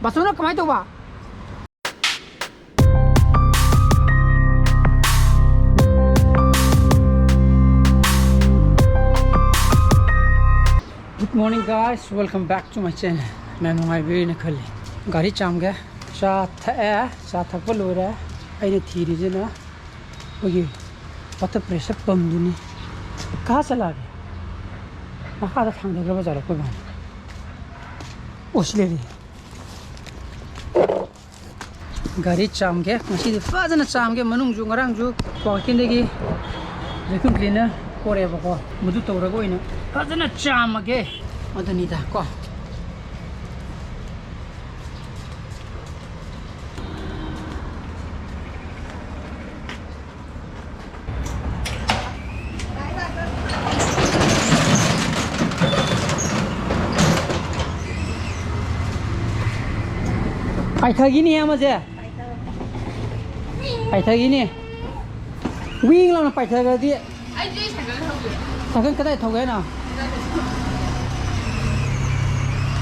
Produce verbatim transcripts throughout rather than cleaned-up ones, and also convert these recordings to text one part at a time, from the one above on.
ꯕꯥꯆꯧꯅ ꯀꯃꯥꯏꯅ ꯇꯧꯕ? Good morning guys, welcome back to my channel. ꯃꯌꯥꯝ ꯅꯨꯡꯉꯥꯏꯕꯤꯔꯤꯅ ꯈꯜꯂꯤ꯫ ꯒꯥꯔꯤ ꯆꯥꯝꯒꯦ꯫ ꯆꯥ ꯊꯛꯑꯦ, ꯆꯥ ꯊꯛꯄ ꯂꯣꯏꯔꯦ꯫ ꯑꯩꯅ ꯊꯤꯔꯤꯁꯤꯅ ꯑꯩꯈꯣꯏꯒꯤ water pressure pumpꯗꯨꯅꯤ꯫ ꯀꯍꯥ ꯆꯂꯥꯒꯦ? ꯃꯈꯥꯗ ꯊꯥꯡꯊꯈ꯭ꯔꯕ ꯖꯥꯠꯂꯣ ꯑꯩꯈꯣꯏ ꯃꯥꯅ? ꯑꯣ, ꯁꯤ ꯂꯩꯔꯦ꯫ ꯒꯥꯔꯤ ꯆꯥꯝꯒꯦ꯫ ꯉꯁꯤꯗꯤ ꯐꯖꯅ ꯆꯥꯝꯒꯦ꯫ ꯃꯅꯨꯡꯁꯨ ꯉꯔꯥꯡꯁꯨ ꯀ꯭ꯋꯥꯀꯩꯊꯦꯜꯗꯒꯤ vacuum cleaner ꯄꯣꯔꯛꯑꯦꯕꯀꯣ꯫ ꯃꯗꯨ ꯇꯧꯔꯒ ꯑꯣꯏꯅ ꯐꯖꯅ ꯆꯥꯝꯃꯒꯦ꯫ ꯑꯗꯨꯅꯤꯗ ꯀꯣ꯫ ꯄꯥꯏꯊꯈꯤꯅꯤ ꯑꯃꯁꯦ꯫ ꯄꯥꯏꯊꯈꯤꯅꯤ꯫ ꯋꯤꯡ ꯂꯥꯎꯅ ꯄꯥꯏꯊꯈ꯭ꯔꯗꯤ꯫ ꯑꯩꯗꯤ ꯁꯥꯏꯀꯜ ꯊꯧꯒꯦ꯫ ꯁꯥꯏꯀꯜ ꯀꯗꯥꯏ ꯊꯧꯒꯦ ꯍꯥꯏꯅꯣ?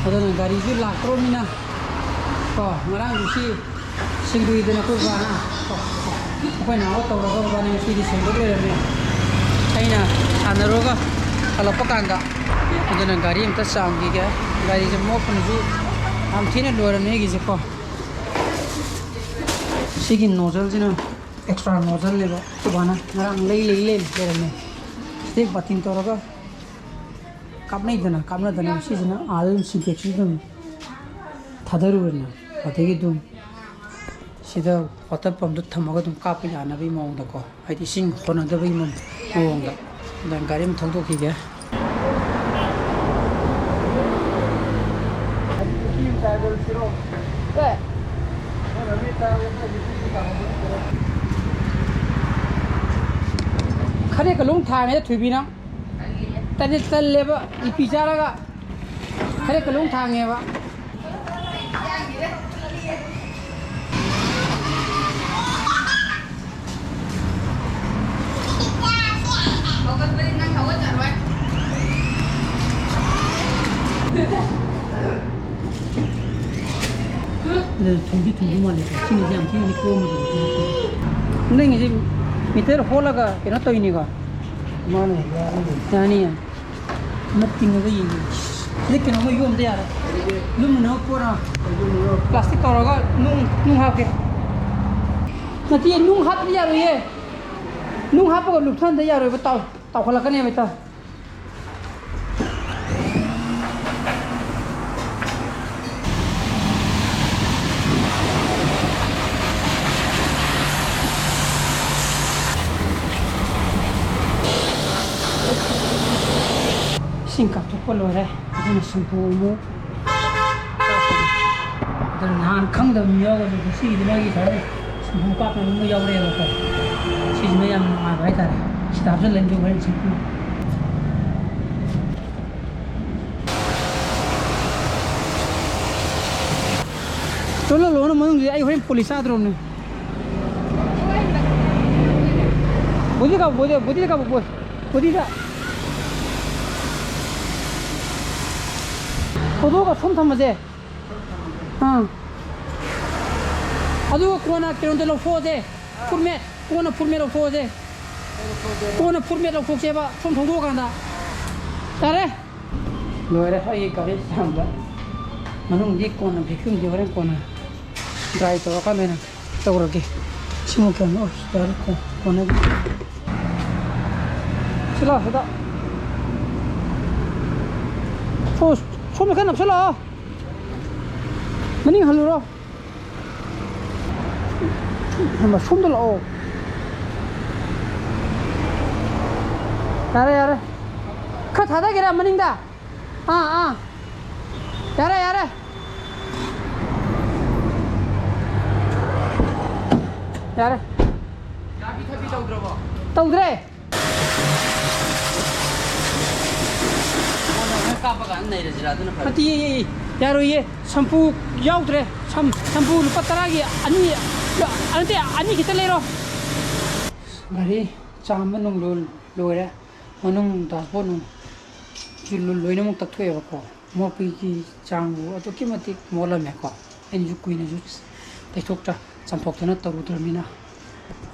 ꯑꯗꯨꯅ ꯒꯥꯔꯤꯁꯨ ꯂꯥꯛꯇ꯭ꯔꯣꯃꯤꯅ ꯀꯣ, ꯉꯔꯥꯡꯁꯨ ꯁꯤ ꯁꯦꯡꯗꯣꯛꯏꯗꯅ ꯑꯩꯈꯣꯏ ꯕꯥꯅ꯫ ꯑꯩꯈꯣꯏ ꯅꯥꯎꯒ ꯇꯧꯔꯒ ꯃꯕꯥꯅꯤ ꯉꯁꯤꯗꯤ ꯁꯦꯡꯗꯣꯛ ꯂꯩꯔꯝꯃꯦ꯫ ꯑꯩꯅ ꯁꯥꯟꯅꯔꯨꯔꯒ ꯍꯜꯂꯛꯄ ꯀꯥꯟꯗ꯫ ꯑꯗꯨꯅ ꯒꯥꯔꯤ ꯑꯝꯇ ꯆꯥꯝꯈꯤꯒꯦ꯫ ꯒꯥꯔꯤꯁꯦ ꯃꯣꯠꯄꯅꯁꯨ ꯌꯥꯝ ꯊꯤꯅ ꯂꯣꯏꯔꯝꯃꯦ ꯑꯩꯒꯤꯁꯦꯀꯣ꯫ ꯁꯤꯒꯤ nozzleꯁꯤꯅ extra nozzleꯅꯦꯕ꯫ ꯑꯩꯈꯣꯏ ꯕꯥꯅ ꯉꯔꯥꯡ ꯂꯩ ꯂꯩ ꯂꯩ ꯂꯩꯔꯝꯃꯦ꯫ ꯁꯤꯗꯩ ꯕꯥꯇꯤꯟ ꯇꯧꯔꯒ ꯀꯥꯞꯅꯩꯗꯅ, ꯀꯥꯞꯅꯗꯅ ꯁꯤꯁꯤꯅ ꯑꯥꯗ ꯑꯗꯨꯝ Sintexꯁꯤꯗ ꯑꯗꯨꯝ ꯊꯥꯗꯔꯨꯔꯦꯅ꯫ ꯑꯗꯒꯤ ꯑꯗꯨꯝ ꯁꯤꯗ water pumpꯇꯣ ꯊꯝꯃꯒ ꯑꯗꯨꯝ ꯀꯥꯞꯄ ꯌꯥꯅꯕꯒꯤ ꯃꯑꯣꯡꯗꯀꯣ, ꯍꯥꯏꯗꯤ ꯏꯁꯤꯡ ꯍꯣꯟꯅꯗꯕꯒꯤ ꯃ-, ꯃꯑꯣꯡꯗ꯫ ꯑꯗ ꯒꯥꯔꯤ ꯑꯃ ꯊꯧꯗꯣꯛꯈꯤꯒꯦ꯫ ꯈꯔꯦ ꯀꯂꯨꯡ ꯊꯥꯡꯉꯦ ꯊꯣꯏꯕꯤꯅ꯫ ꯇꯜꯂꯤ, ꯇꯜꯂꯦꯕ, ꯏꯄꯤ ꯆꯥꯔꯒ ꯈꯔ ꯀꯂꯨꯡ ꯊꯥꯡꯉꯦꯕ꯫ ꯑꯗꯨ ꯊꯨꯝꯗꯤ ꯊꯨꯝꯗꯧ ꯃꯥꯜꯂꯦ꯫ ꯁꯤꯅꯤꯁꯦ ꯌꯥꯝ ꯊꯤꯅꯗꯤ ꯀꯣꯝꯃꯦ꯫ ꯅꯪꯒꯤꯁꯦ ꯃꯤꯇꯔ ꯍꯣꯜꯂꯒ ꯀꯩꯅꯣ ꯇꯧꯔꯤꯅꯤꯀꯣ? ꯃꯥꯅꯦ, ꯌꯥꯅꯤ꯫ ꯌꯥꯅꯤꯌꯦ꯫ ꯑꯃ ꯇꯤꯡꯉꯒ ꯌꯦꯡꯒꯦ꯫ ꯁꯤꯗ ꯀꯩꯅꯣꯝꯃ ꯌꯣꯝꯗ ꯌꯥꯔꯦ꯫ ꯂꯨꯝꯅꯕ ꯄꯣꯠ ꯑꯃ꯫ ꯄ꯭ꯂꯥꯁꯇꯤꯛ ꯇꯧꯔꯒ ꯅꯨꯡ, ꯅꯨꯡ ꯍꯥꯞꯀꯦ꯫ ꯅꯠꯇꯦ, ꯅꯨꯡ ꯍꯥꯞꯇꯗꯤ ꯌꯥꯔꯣꯏꯌꯦ꯫ ꯅꯨꯡ ꯍꯥꯞꯄꯒ ꯂꯨꯞꯊꯍꯟꯗ ꯌꯥꯔꯣꯏꯕ꯫ ꯇꯥꯎ-, ꯇꯥꯎꯈꯠꯂꯛꯀꯅꯦꯕ, ꯏꯇꯥꯎ꯫ ꯏꯁꯤꯡ ꯀꯥꯞꯊꯣꯛꯄ ꯂꯣꯏꯔꯦ꯫ ꯑꯗꯨꯅ ꯁꯝꯄꯨ ꯑꯃꯨꯛ ꯀꯥꯞꯄꯅꯤ꯫ ꯑꯗꯨꯅ ꯅꯍꯥꯟ ꯈꯪꯗꯕ ꯃꯤ ꯌꯥꯎꯔꯒꯁꯨ ꯉꯁꯤꯒꯤꯗꯤ ꯃꯥꯒꯤ ꯁꯨꯃꯥꯏꯅ ꯁꯝꯄꯨ ꯀꯥꯞꯅꯕ ꯑꯃ ꯌꯥꯎꯔꯛꯑꯦꯕꯀꯣ꯫ ꯁꯤꯁꯤꯅ ꯌꯥꯝ ꯅꯨꯡꯉꯥꯏꯕ ꯍꯥꯏꯇꯥꯔꯦ꯫ ꯁꯤꯗ ꯍꯥꯞꯆꯤꯜꯂꯅꯤ ꯍꯣꯔꯦꯟ ꯁꯝꯄꯨ꯫ ꯆꯠꯂꯣ, ꯂꯣꯟꯅ ꯃꯅꯨꯡꯗꯤ ꯑꯩ ꯍꯣꯔꯦꯟ ꯄꯨꯂꯤꯁ ꯆꯥꯗ꯭ꯔꯣꯕꯅꯦ꯫ ꯕꯨꯗꯤ ꯀꯥꯄꯣ, ꯕꯨꯗꯤ, ꯕꯨꯗꯤ ꯀꯥꯄꯣ, ꯕꯨ-, ꯕꯨꯗꯤꯗ꯫ ꯊꯧꯗꯣꯛꯑꯒ ꯁꯣꯝ ꯊꯝꯃꯁꯦ꯫ ꯑꯥ꯫ ꯑꯗꯨꯒ ꯀꯣꯟꯅ ꯀꯩꯅꯣꯗ ꯂꯧꯊꯣꯛꯑꯁꯦ꯫ ꯐꯨꯔꯃꯦꯠ꯫ ꯀꯣꯟꯅ ꯐꯨꯔꯃꯦꯠ ꯂꯧꯊꯣꯛꯑꯁꯦ꯫ ꯀꯣꯟꯅ ꯐꯨꯔꯃꯦꯠ ꯂꯧꯊꯣꯛꯁꯦꯕ, ꯁꯣꯝ ꯊꯧꯗꯣꯛꯑꯀꯥꯟꯗ꯫ ꯌꯥꯔꯦ? ꯂꯣꯏꯔꯦ ꯑꯩꯒꯤ ꯒꯥꯔꯤ ꯆꯥꯝꯕ꯫ ꯃꯅꯨꯡꯗꯤ ꯀꯣꯟꯅ vacuumꯗꯤ ꯍꯣꯔꯦꯟ ꯀꯣꯟꯅ dry ꯇꯧꯔꯀꯥꯟꯗ ꯑꯣꯏꯅ ꯇꯧꯔꯒꯦ꯫ ꯁꯤꯃꯨꯛ ꯀꯩꯅꯣ, ꯑꯣ, ꯌꯥꯔꯦ, ꯀꯣꯟ-, ꯀꯣꯟꯅꯒꯤ꯫ ꯁꯤ ꯂꯥꯎ, ꯁꯤꯗ꯫ ꯁꯣ-, ꯁꯣꯝꯗ ꯈꯔ ꯅꯞꯁꯤꯜꯂꯛꯑꯣ꯫ ꯃꯅꯤꯡ ꯍꯜꯂꯨꯔꯣ꯫ ꯍꯩꯃꯥ, ꯁꯣꯝꯗ ꯂꯥꯛꯑꯣ꯫ ꯌꯥꯔꯦ, ꯌꯥꯔꯦ꯫ ꯈꯔ ꯊꯥꯗꯒꯦꯔꯥ ꯃꯅꯤꯡꯗ? ꯑꯥ, ꯑꯥ꯫ ꯌꯥꯔꯦ, ꯌꯥꯔꯦ꯫ ꯌꯥꯔꯦ꯫ ꯆꯥꯕꯤ ꯊꯛꯄꯤ ꯇꯧꯗ꯭ꯔꯕꯣ? ꯇꯧꯗ꯭ꯔꯦ꯫ ꯀꯣꯟꯅ ꯑꯃꯨꯛ ꯀꯥꯞꯄ ꯀꯥꯟꯗ ꯅꯩꯔꯁꯤꯔꯥ? ꯑꯗꯨꯅ ꯐꯔꯦ꯫ ꯅꯠꯇꯦ, ꯌꯥꯔꯣꯏꯌꯦ꯫ ꯁꯝꯄꯨ ꯌꯥꯎꯗ꯭ꯔꯦ꯫ ꯁꯝ-, ꯁꯝꯄꯨ ꯂꯨꯄꯥ ꯇꯔꯥꯒꯤ ꯑꯅꯤ, ꯅꯠꯇꯦ, ꯑꯅꯤ ꯈꯤꯇ ꯂꯩꯔꯣ꯫ ꯒꯥꯔꯤ ꯆꯥꯝꯕ ꯅꯨꯡ ꯂꯣꯏ-, ꯂꯣꯏꯔꯦ꯫ ꯃꯅꯨꯡ dashboard ꯅꯨꯡ ꯁꯨ ꯂꯣꯏꯅꯃꯛ ꯇꯛꯊꯣꯛꯑꯦꯕꯀꯣ꯫ ꯃꯣꯠꯄꯒꯤ ꯆꯥꯡꯕꯨ ꯑꯗꯨꯛꯀꯤ ꯃꯇꯤꯛ ꯃꯣꯠꯂꯝꯃꯦꯀꯣ꯫ ꯑꯩꯅꯁꯨ ꯀꯨꯏꯅꯁꯨ ꯇꯩꯊꯣꯛꯇ ꯆꯥꯝꯊꯣꯛꯇꯅ ꯇꯧꯔꯨꯗ꯭ꯔꯕꯅꯤꯅ꯫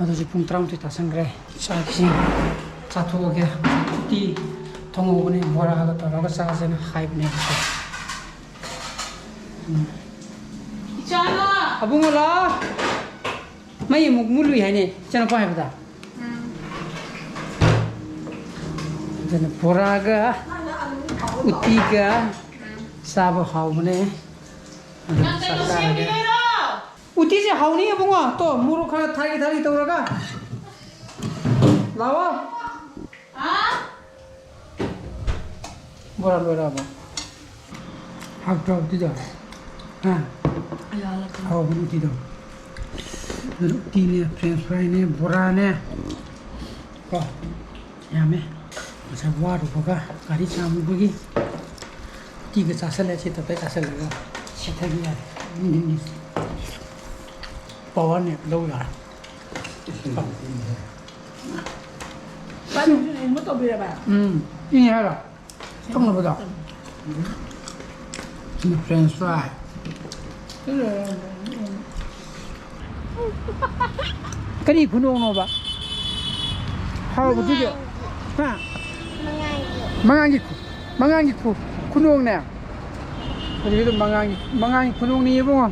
ꯑꯗꯨꯁꯨ ꯄꯨꯡ ꯇꯔꯥꯃꯥꯊꯣꯏ ꯇꯥꯁꯟꯈ꯭ꯔꯦ꯫ ꯆꯥꯛ ꯏꯁꯤꯡ ꯆꯥꯊꯣꯛꯑꯒꯦ꯫ ꯎꯇꯤ ꯊꯣꯡꯍꯧꯕꯅꯦ, ꯕꯣꯔꯥꯒ ꯇꯧꯔꯒ ꯆꯥꯁꯦꯅ ꯍꯥꯏꯕꯅꯦꯕꯀꯣ꯫ ꯎꯝ꯫ ꯏꯆꯥꯅ! ꯑꯕꯨꯡꯉꯣ ꯂꯥꯛꯑꯣ꯫ ꯃꯩ ꯑꯃꯨꯛ ꯃꯨꯠꯂꯨꯏ ꯍꯥꯏꯅꯦ ꯏꯆꯥꯅꯨꯄꯥ ꯍꯥꯏꯕꯗ꯫ ꯎꯝ꯫ ꯑꯗꯨꯅ ꯕꯣꯔꯥꯒ ꯎꯇꯤꯒ ꯎꯝ꯫ ꯆꯥꯕ ꯍꯥꯎꯕꯅꯦ꯫ ꯑꯗꯨ ꯅꯪ ꯀꯩꯅꯣ ꯆꯥꯛ ꯆꯥꯔꯒꯦ꯫ ꯁꯦꯝꯃꯤꯔꯣ? ꯎꯇꯤꯁꯦ ꯍꯥꯎꯅꯤ ꯏꯕꯨꯡꯉꯣ꯫ ꯇꯣ, ꯃꯣꯔꯣꯛ ꯈꯔ ꯊꯥꯒꯤ ꯊꯥꯒꯤ ꯇꯧꯔꯒ꯫ ꯂꯥꯛꯑꯣ꯫ ꯍꯥ? ꯕꯣꯔꯥ ꯂꯣꯏꯔꯛꯑꯕꯣ? ꯍꯥꯎꯇ꯭ꯔꯣ ꯎꯇꯤꯗꯣ? ꯍꯥ? ꯍꯥꯎꯕꯅꯤ ꯎꯇꯤꯗꯣ꯫ ꯑꯗꯨꯅ ꯎꯇꯤꯅꯦ, French fryꯅꯦ, ꯕꯣꯔꯥꯅꯦ꯫ ꯀꯣ? ꯌꯥꯝꯃꯦ꯫ ꯉꯁꯥꯏ ꯋꯥꯔꯨꯕꯒ, ꯒꯥꯔꯤ ꯆꯥꯝꯃꯨꯕꯒꯤ ꯎꯇꯤꯒ ꯆꯥꯁꯜꯂꯦ, ꯁꯤ ꯇꯞꯇꯥꯏ ꯆꯥꯁꯜꯂꯒ ꯁꯦꯠꯊꯕꯤ ꯌꯥꯔꯦ꯫ ꯅꯨꯡꯊꯤꯟꯒꯤ power nap ꯂꯧ ꯌꯥꯔꯦ꯫ ꯄꯥꯟ ꯏꯪꯕ ꯇꯧꯕꯤꯔꯕ? ꯎꯝ, ꯏꯪꯉꯦ ꯍꯥꯏꯔꯣ? ꯊꯛꯅꯕꯗꯣ? ꯁꯤꯅ French fry꯫ ꯀꯔꯤ ꯈꯨꯅꯣꯡꯅꯣꯕ? ꯍꯥꯎꯕꯗꯨꯒꯤ? ꯍꯥ? ꯃꯉꯥꯡꯒꯤ꯫ ꯃꯉꯥꯡꯒꯤ ꯈꯨ-, ꯃꯉꯥꯡꯒꯤ ꯈꯨ-, ꯈꯨꯅꯣꯡꯅꯦ? ꯍꯧꯖꯤꯛꯀꯤꯗꯣ ꯃꯉꯥꯡꯒꯤ, ꯃꯉꯥꯡꯒꯤ ꯈꯨꯅꯣꯡꯅꯦ ꯏꯕꯨꯡꯉꯣ꯫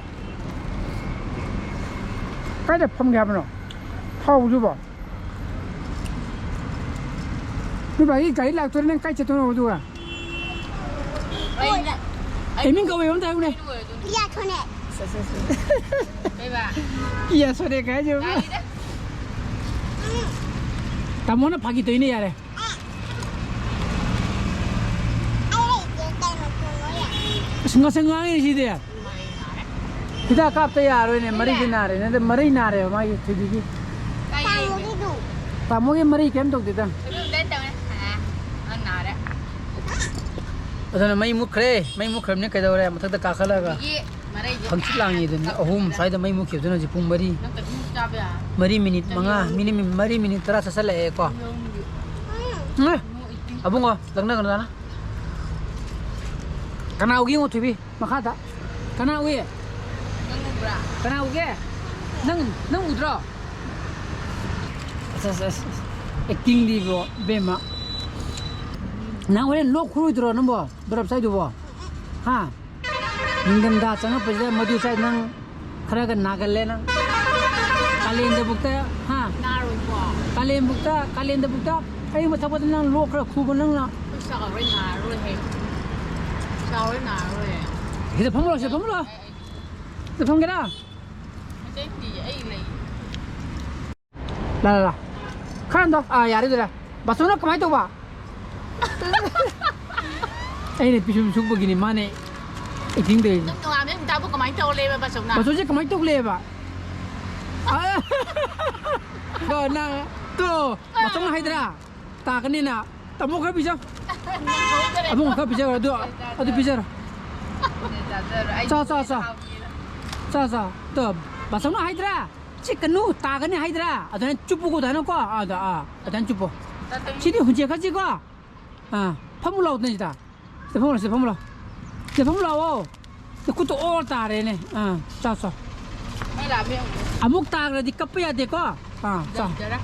ꯀꯥꯏꯗ ꯐꯝꯒꯦ ꯍꯥꯏꯕꯅꯣ? ꯍꯥꯎꯕꯗꯨꯕꯣ? ꯅꯣꯏ ꯕꯥꯒꯤ ꯒꯥꯔꯤ ꯂꯥꯛꯇꯣꯔꯦ, ꯅꯪ ꯀꯥꯏ ꯆꯠꯇꯣꯏꯅꯣ ꯑꯗꯨꯒ? ꯑꯩ, ꯑꯩ ꯃꯤꯡ ꯀꯧꯋꯦ ꯑꯝꯇ ꯍꯥꯏꯌꯨꯅꯦ꯫ ꯄꯤꯌꯥ ꯁꯣꯅꯦ꯫ ꯀꯩꯕ? ꯄꯤꯌꯥ ꯁꯣꯅꯦ ꯀꯥꯏ ꯍꯥꯏꯁꯦ? ꯒꯥꯔꯤꯗ꯫ ꯇꯥꯃꯣꯅ ꯐꯥꯒꯤ ꯇꯧꯏꯅꯦ, ꯌꯥꯔꯦ꯫ ꯑꯩ ꯂꯩꯇꯦ, ꯀꯩꯅꯣ ꯊꯣꯡꯉꯣ ꯌꯥꯏ꯫ ꯑꯁ, ꯉꯁꯪ ꯉꯥꯡꯉꯤꯅꯦ ꯁꯤꯗꯤ꯫ ꯍꯤꯗꯥꯛ ꯀꯥꯞꯇ ꯌꯥꯔꯣꯏꯅꯦ, ꯃꯔꯤꯁꯦ ꯅꯥꯔꯦ꯫ ꯅꯠꯇꯦ, ꯃꯔꯩ ꯅꯥꯔꯦꯕ ꯃꯥꯒꯤ ꯊꯣꯏꯕꯤꯒꯤ꯫ ꯀꯥꯏ ꯂꯩꯒꯦ? ꯇꯥꯃꯣꯒꯤꯗꯨ꯫ ꯇꯥꯃꯣꯒꯤ ꯃꯔꯩ ꯀꯩꯝ ꯇꯧꯗꯦꯗ꯫ ꯑꯗꯨꯝ ꯂꯣꯏ ꯇꯧꯔꯦ꯫ ꯑ, ꯑ, ꯅꯥꯔꯦ꯫ ꯑꯗꯨꯅ ꯃꯩ ꯃꯨꯠꯈ꯭ꯔꯦ꯫ ꯃꯩ ꯃꯨꯠꯈ꯭ꯔꯕꯅꯤꯅ ꯀꯩꯗꯧꯔꯦ? ꯃꯊꯛꯇ ꯀꯥꯈꯠꯂꯒ ꯍꯧꯖꯤꯛꯀꯤ ꯃꯔꯩꯁꯦ ꯍꯪꯆꯤꯠ ꯂꯥꯡꯉꯤꯗꯨꯅꯤ꯫ ꯀꯥꯞꯄ ꯑꯍꯨꯝ ꯁ꯭ꯋꯥꯏꯗ ꯃꯩ ꯃꯨꯠꯈꯤꯕꯗꯨꯅ ꯍꯧꯖꯤꯛ ꯄꯨꯡ ꯃꯔꯤ꯫ ꯅꯪ ꯀꯩꯁꯨ ꯆꯥꯕ ꯌꯥꯔꯣꯏ꯫ ꯃꯔꯤ ꯃꯤꯅꯤꯠ ꯃꯉꯥ, ꯃꯤꯅꯤꯠ ꯃꯔꯤ ꯃꯤꯅꯤꯠ ꯇꯔꯥ ꯆꯠꯁꯜꯂꯛꯑꯦꯀꯣ꯫ ꯎꯝ꯫ ꯑꯦ, ꯑꯕꯨꯡꯉꯣ, ꯂꯛꯅꯒꯅꯨ ꯗꯥꯅ꯫ ꯀꯅꯥ ꯎꯒꯦ ꯌꯦꯡꯉꯣ ꯊꯣꯏꯕꯤ, ꯃꯈꯥꯗ꯫ ꯀꯅꯥ ꯎꯏ? ꯀꯅꯥ ꯎꯒꯦ? ꯅꯪ, ꯅꯪ ꯎꯗ꯭ꯔꯣ? ꯑꯁ, ꯑꯁ, ꯑꯁ, ꯑꯁ꯫ ꯑꯦꯛꯇꯤꯡꯗꯤꯕꯣ, ꯏꯕꯦꯝꯃ꯫ ꯅꯪ ꯍꯣꯔꯦꯟ ꯂꯣꯛ ꯈꯨꯔꯣꯏꯗ꯭ꯔꯣ ꯅꯪꯕꯣ? ꯕꯔꯞ ꯆꯥꯏꯗꯨꯕꯣ? ꯍꯥ? ꯅꯤꯡꯊꯝꯊꯥ ꯆꯪꯉꯛꯄꯁꯤꯗ ꯃꯗꯨ ꯆꯥꯏ ꯅꯪ ꯈꯔꯒ ꯅꯥꯒꯜꯂꯦ ꯅꯪ꯫ ꯀꯥꯂꯦꯟꯗꯕꯨꯛꯇ, ꯍꯥ? ꯅꯥꯔꯣꯏꯀꯣ? ꯀꯥꯂꯦꯟꯕꯨꯛꯇ, ꯀꯥꯂꯦꯟꯗꯕꯨꯛꯇ ꯑꯌꯤꯡꯕ ꯊꯛꯄꯗ ꯅꯪ ꯂꯣꯛ ꯈꯔ ꯈꯨꯕ ꯅꯪꯅ꯫ ꯑꯩ ꯆꯥꯎꯔꯣꯏ ꯅꯥꯔꯣꯏꯍꯦ꯫ ꯆꯥꯎꯔꯣꯏ ꯅꯥꯔꯣꯏ꯫ ꯁꯤꯗ ꯐꯝꯃꯨꯔꯣ, ꯁꯤꯗ ꯐꯝꯃꯨꯔꯣ꯫ ꯁꯤꯗ ꯐꯝꯒꯦꯔꯥ? ꯑꯇꯩꯗꯤ ꯑꯩ ꯂꯩ꯫ ꯂꯥ, ꯂꯥ, ꯂꯥ꯫ ꯈꯔ ꯑꯝꯗ-, ꯑꯥ, ꯌꯥꯔꯦ ꯑꯗꯨꯗ꯫ ꯕꯥꯆꯧꯅ ꯀꯃꯥꯏꯅ ꯇꯧꯕ? ꯑꯩꯅ ꯄꯤꯁꯨꯝ ꯁꯨꯞꯄꯒꯤꯅꯤ ꯃꯥꯅꯦ ꯑꯦꯛꯇꯤꯡ ꯇꯧꯔꯤꯁꯦ꯫ ꯅꯪ ꯅꯣꯡꯉꯥꯟꯕꯗꯩ ꯅꯨꯃꯤꯠ ꯇꯥꯕꯨ ꯀꯃꯥꯏꯅ ꯇꯧꯔ ꯂꯩꯕ ꯕꯥꯆꯧꯅ? ꯕꯥꯆꯧꯁꯦ ꯀꯃꯥꯏꯅ ꯇꯧ ꯂꯩꯌꯦꯕ? ꯑꯥ꯫ ꯀꯣ, ꯅꯪ, ꯇꯣ, ꯕꯥꯆꯧꯅ ꯍꯥꯏꯗ꯭ꯔꯥ? ꯇꯥꯒꯅꯤꯅ꯫ ꯇꯥꯃꯣ ꯈꯔ ꯄꯤꯖꯧ꯫ ꯅꯪ ꯍꯧꯗ꯭ꯔꯦ꯫ ꯑꯕꯨꯡꯉꯣ ꯈꯔ ꯄꯤꯖꯔꯣ, ꯑꯗꯨ, ꯑꯗꯨ ꯄꯤꯖꯔꯣ꯫ ꯆꯥ, ꯆꯥ, ꯆꯥ꯫ ꯆꯥ, ꯆꯥ꯫ ꯇꯣ, ꯕꯥꯆꯧꯅ ꯍꯥꯏꯗ꯭ꯔꯥ? ꯆꯤꯛꯀꯅꯨ, ꯇꯥꯒꯅꯤ ꯍꯥꯏꯗ꯭ꯔꯥ? ꯑꯗꯨꯃꯥꯏꯅ ꯆꯨꯞꯄꯨꯀꯣ, ꯑꯗꯨꯃꯥꯏꯅꯀꯣ꯫ ꯑꯥ, ꯑꯗ, ꯑꯥ, ꯑꯗꯨꯃꯥꯏꯅ ꯆꯨꯞꯄꯣ꯫ ꯁꯤꯗꯤ ꯍꯨꯟꯆꯦꯛꯈ꯭ꯔꯁꯤꯀꯣ꯫ ꯑꯥ, ꯐꯝꯃꯨ ꯂꯥꯎꯗꯅ ꯁꯤꯗ꯫ ꯁꯤꯗ ꯐꯝꯃꯨ ꯂꯥꯎ, ꯁꯤꯗ ꯐꯝꯃꯨ ꯂꯥꯎ꯫ ꯁꯤꯗ ꯐꯝꯃꯨ ꯂꯥꯛꯑꯣ꯫ ꯅꯈꯨꯠꯇꯣ ꯑꯣꯔ ꯇꯥꯔꯦꯅꯦ꯫ ꯑꯥ, ꯆꯥꯎ, ꯆꯥꯎ꯫ ꯑꯃꯨꯛ ꯇꯥꯈ꯭ꯔꯗꯤ ꯀꯞꯄ ꯌꯥꯗꯦꯀꯣ꯫ ꯑꯥ, ꯆꯥꯎ꯫ ꯌꯥꯗꯔꯦ꯫